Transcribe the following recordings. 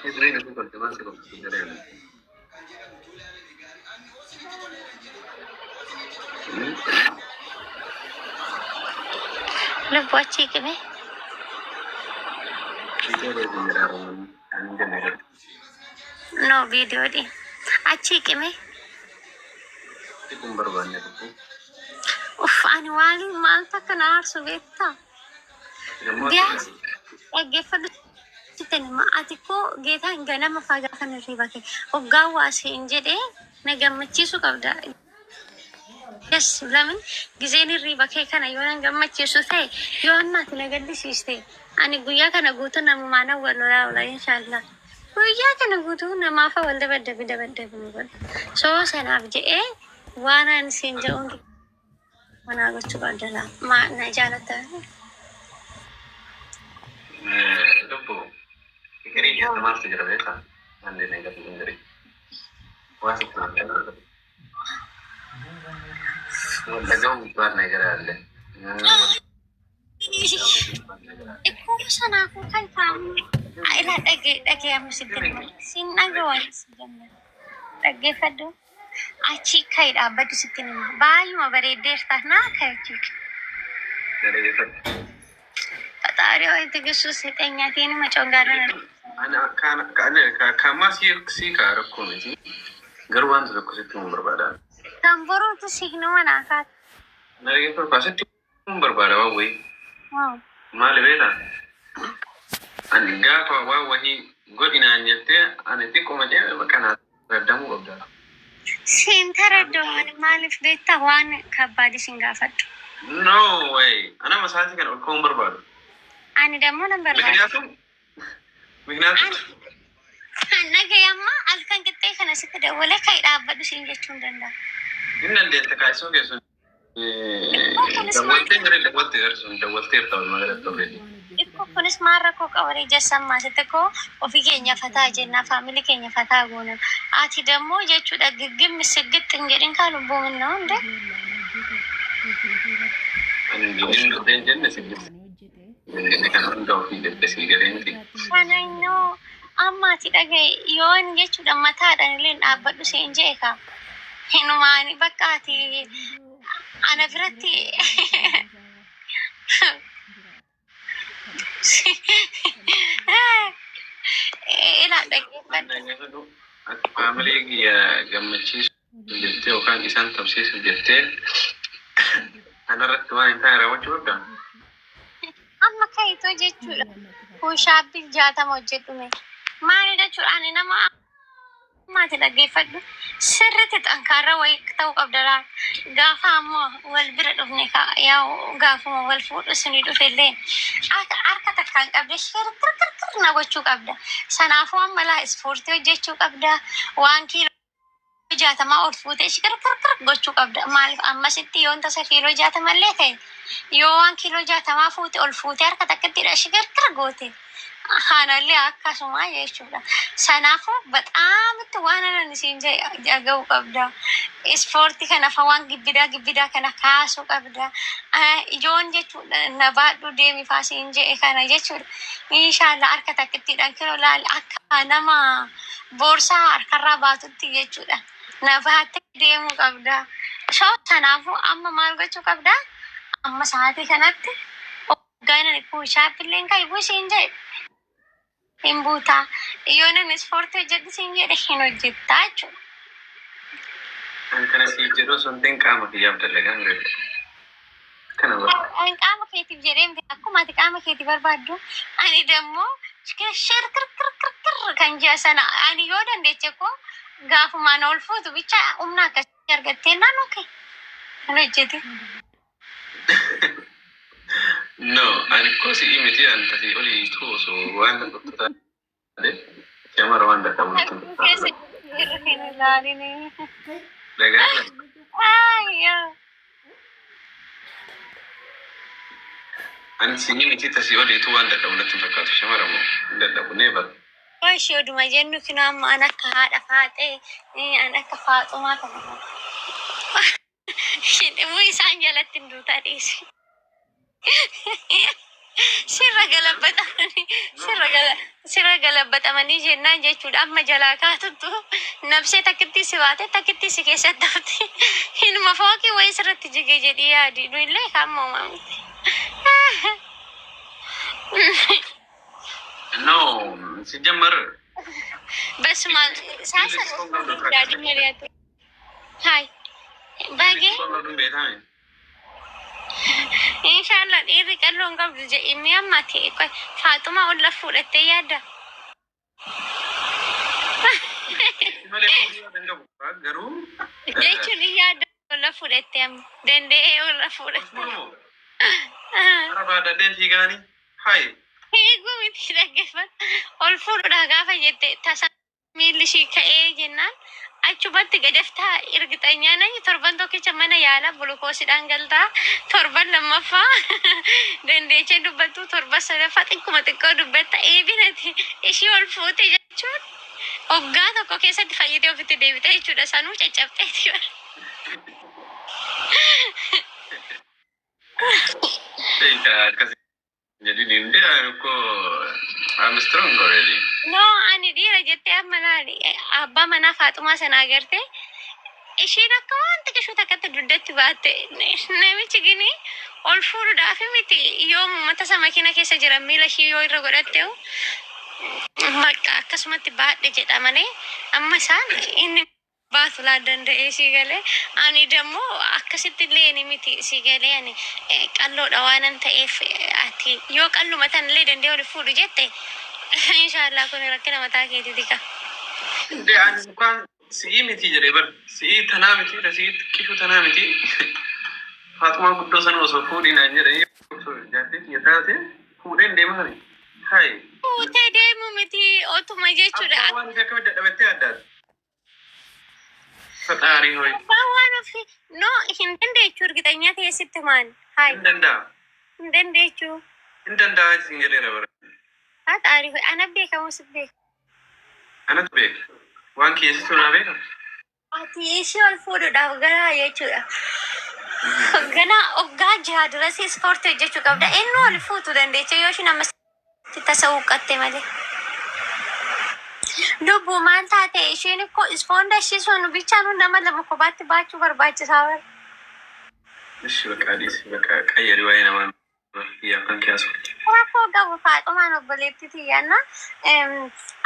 Idriin isin tolte maal si kolfisiin jedhee. Lubbuu achii qime. Viidiyoo beeku jedhaa Oromoon kan hin jenne irratti. No viidiyoo dhi. Achii qime. Siquu hin barbaanne lubbuu. Uff ani waan maal takka na aarsu beektaa? Ati immoo Biyaas dhaggeeffadhu sittan hima. Ati koo geetaan ganama faa gaafa hirriba kee hoggaa waa siin jedhee na gammachiisuu qabda. Yes, lamin gizeen hirriba kee kana yoo nan gammachiisu ta'e yoo amma ati na gaddisiiste ani guyyaa kana guutuu namumaan wal lolaa oola inshaallah. Guyyaa kana guutuu namaafa wal dabaddabi dabaddabi nu godha. So sanaaf jedhee waan ani siin jedhuun manaa gochuu qabda laa. Maa na jaalatta? Lubbu fikirii keessa maaltu jira beektaa? Waan na gadi hin jiru. Waan sitti fakkaatu. Wal dhaga'uu waan na gara alle. Ikkuma sanaafuu kan taa'u ilaa dhagee dhagee amma sitti hima. Siin dhaga'u si jenna. Dhaggeeffadhu. Achi ka'i dhaabbadhu sitti hima. Baay'uma bareeddeerta naa ka'i achi. Faxaarii wayitti gissuu seexanyaatiin hima congaarra. Kaammaa sii kaa rakkoo miti. Garuu wanta tokko sitti himuu barbaada. Kan boruutu si hinuma naa kaata. Na dhaggeeffadhu asitti himuu barbaada waan wayii. Maali beektaa? Ani gaafa waan wahii godhinaan jettee ani xiqquma jee bakka naa raddamuu qabda. Siin taraddoon maaliif beektaa waan kabbaadi siin gaafadhu. No way! Ana masaatii kana ol ka'uun barbaadu. Ani dammoo nan barbaada. Mikniyaatum mikniyaatum Nagaya amma halkan qixxee kana sitti dawwalee ka'i dhaabbadhu siin jechuu hin danda'a. Hin dandeette kaayisoo keessun Kunis maal dawwaltee jiree dawwaltee jirsun dawwaltee jirta walumaa galatti already. Ikko kunis maal rakkoo qabaree jassammaa sitti koo ofii keenya fataa jenna faamilii keenya fataa goona. Ati dammoo jechuudha giggimmi siggixxi hin jedhin kaa lubbuu minna hunde. Ani hin dhufeen jenne si jenne kana hunda ofii jette sii galee miti. Kana innoo amma ati dhagaye yoon jechuudha mataadhaan illee dhaabbadhu siin jee kaa. Hinumaani bakka ati ana biratti ilaa dhaggeeffadhu. Ati faamilii kiyya gammachiisuuf jettee yookaan isaan tabsiisuuf jettee kanarratti waan hin taane raawwachuu qabdaa? Amma ka'itoo jechuudha. Push-upii 60 hojjedhume. Maali jechuudha ani nama ammaati dhaggeeffadhu. Sirriitti xankaarra wayii ta'uu qabda laa. Gaafa ammoo wal bira dhufne yaa'u gaafuma wal fuudhu suni dhufellee akka harka takkaan qabde shirkirkirkir na gochuu qabda. Sanaafuu amma laa ispoortii hojjechuu qabda. Waan kiiloo 60 ol fuutee shikirkirkir gochuu qabda. Maaliif ammasitti yoon tasa kiiloo 60 illee ta'e yoo waan kiiloo 60 fuute ol fuutee harka takkittidha shikirkir goote. Haanallee akkasuma jechuudha. Sanaafuu baxaamitti waan anan isiin dhaga'uu qabda. Ispoortii kana fa waan gibbidaa gibbidaa kana kaasuu qabda. Ijoon jechuudha na baadhu deemi faa siin jedhe kana jechuudha. Inshaallah harka takkittiidhaan kinoo laali akka nama boorsaa harkarraa baatutti jechuudha. Na baattee deemuu qabda. So kanaafuu amma maal gochuu qabda? Amma sa'aatii kanatti hoggaan push-upillee ka'i buusiin jedhe hin buutaa. Yoo namni ispoortii hojjedhu siin jedhe hin hojjettaa jechuudha. Kan kana siif jedhu osoo hin ta'in qaama kiyyaaf dalagaa hin galu. Kana bara. Ani qaama keetiif jedhee miti akkuma ati qaama keetii barbaaddu ani dammoo shirkirkirkirkir kan ji'a sana ani yoo dandeeche koo gaafumaan ol fuutu bicha humna akkasii argattee naan okay hin hojjete. No, ani koo si'ii miti ani tasii olii tu osoo waan tokko taate shamara waan dadhabu natti hin Keessa fakkaatu. jirru hin ilaaline. Dhagaa Ayyaa. ani si'ii miti tasii olii tu waan dadhabu natti hin fakkaatu shamara moo hin dadhabu never. Ishee oduma jennu kinoo amma an akka haadha faaxee an akka faaxumaa kana. Isheen dhimmoo isaan Jalatti hin duutaa dhiisi. Sirra galabbatamanii sirra gala sirra galabbatamanii jennaan jechuudha. Amma jalaa kaatuttu nabsee takkitti si baate takkitti si keessatti hafti. Hinuma fooqii wayii sirratti jige jedhii yaadi. Nu illee kan uumamti. No, ሲጀመር Basuma saasan yaadi mari'atu. Hai. Baay'ee beekame. Inshallah dhiirri qalloo hin qabdu jedhee amma ta'e Faaxumaa ol fuudhattee yaadda. Malee fuudhuu hin qabu. Garuu Jechuun hin yaadda ol fuudhattee amma danda'ee ol fuudhattee. Bara baadhadheen fiigaanii. Hai. Eeguu miti dhaggeeffata. Ol fuudhuudha gaafa jette tasa miilli ishii ka'ee jennaan achumatti gadaftaa ergixanyaa nani torban tokkicha mana yaalaa gulukoosiidhaan galtaa, torban lammaffaa dandeechee dubbattu, torban sadaffaa xiqquma xiqqoo dubbatta. Eebinati ishii ol fuute jechuun waggaa tokko keessatti fayyitee ofitti deebite jechuudha, sanuu caccabteeti. Akkas jedhin hin ko I'm strong already. No, ani dhiira jettee amma laali abbaa manaa Faaxumaa sana agartee ishiin akka waan xiqqishuu takkatti dugdatti baatte, namichi gini ol fuudhuudhaaf miti, yoo uummata isa makiina keessa jiran miila ishii yoo irra godhatte bakka akkasumatti baadhe jedha malee amma isaan inni baatu laa danda'ee sii galee. Ani dammoo akkasitti illee ni miti sii galee. Ani qalloodha waanan ta'eef ati yoo qalluma tan illee danda'ee ol fuudhu jette, inshaallah kun rakkina mataa keetiiti ka. Inde ani mukaan si'ii miti jedhee bar si'ii tanaa miti, si'ii xiqqishuu tanaa miti. Faaxumaa guddoo sana osoo fuudhii naan jedhanii osoo jaartii kiyya taate fuudheen deemaa. Hai. Fuutee deemu miti otuma jechuudha. Abbaa waan ofii akkamitti dadhabattee addaati. Faxaarii hoyi. Abbaan waan ofii no hin dandeechuu ergixanyaa teessitti maan. Hai. Hin danda'a. Hin dandeechuu. Hin danda'a isin jedheera bara. Faxaarii hoyi ana beekamu si beeka. Anatu beeka. Waan kiyyasitu naa beeka. Ati ishii ol fuudhuudhaaf gara jechuudha. Ganaa hoggaa 6 durasii ispoortii hojjechuu qabda. Inni ol fuutu dandeecha yoo ishiin amma tasa huqqatte malee. Lubbuu maal taate? Isheen ikkoo ispoonda ishii sun bichaan nama lama kophaatti baachuu barbaachisaa bara. እሺ በቃ dhiisi በቃ ቀየሪ waa'ee namaa biyya afaan kiyaasu. Rakkoo qabu Faaxumaan obboleettii xiyyaanna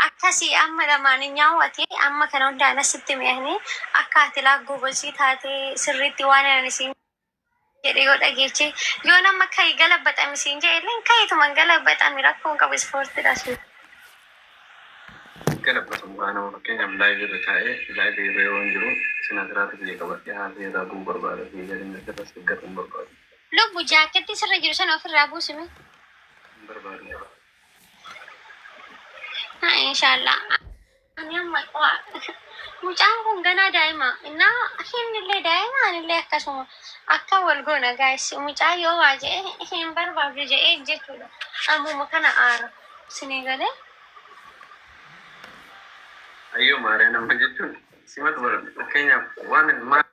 akkasii amma lamaan nyaawwate amma kana hundaan asitti mi'anii akka ati laa gobosii taate sirriitti waan ani siin jedhe yoo dhageeche, yoo nama kayi galabbaxami siin jedhe illee kayituma galabbaxami, rakkoon qabu ispoortiidha sun. Galabbatamu waa nama fakkeenyaaf live irra taa'ee live irra yeroo hin jiru sinasiraata biyya qabadhee haasee irraa bu'uu barbaada fi gadi irra siggatuu hin barbaadu. Lubbu jaaketti sirra jiru sana ofirraa buusime. Hin barbaadu. Ha, inshallah. Ani amma waa mucaan kun ganaa daa'ima innaa inni daa'ima anillee akkasuma akka wal goona gaayis. Mucaa yoo waa jedhe hin barbaadu jedhee jechuudha. Ammuma kana aara sinii galee. Ayyoo maariyaa nama jechuun simatu bara fakkeenyaaf waan maa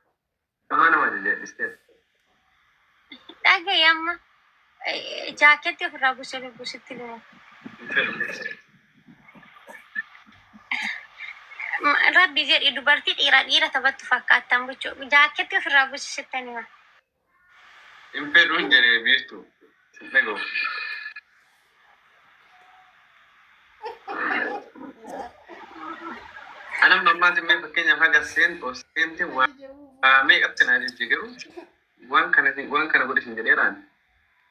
nama jedhee. Dhagaye amma jaaketti ofirraa buusee lubbuu sitti himu. Hin fedhu. Rabbi jedhi dubartii dhiira dhiira taphattu fakkaattan buchuu jaaketti ofirraa buusi sittan hima. Hin fedhu hin jedhee biiftu. Sin dhaga'u. Anam ammaati mee fakkeenyaaf haga seentu seente waa meeqatti naa jijji garuu waan kana godhi sin jedheeraan.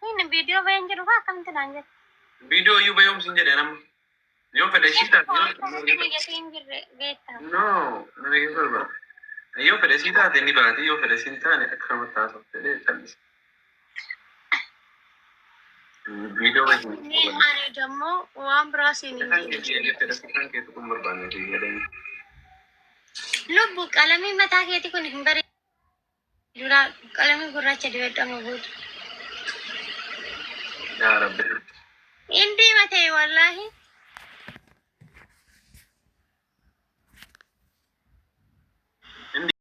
Inni viidiyoo baheen jiru faa akkamitti naan jedhe. Viidiyoo iyyuu bayoomsi hin jedhe nama. Yoo fedhe ishii taate Akkamitti mijatii hin jirre beektaa. No, nama keessa barbaada. Yoo fedhe sii taate ni baati, yoo fedhe siin taane akkanumatti haasofte jedhee callise. Viidiyoo bahee hin Ani dammoo waan biraa siin hin Kan jedhu. kee fedhe kan keetu kun barbaanne jedhanii. Lubbu qalamii mataa keetii kun hin bareedu. Qalamii gurraacha dibadhama booda. Yaa Rabbi. Hin diimatee wallaahi.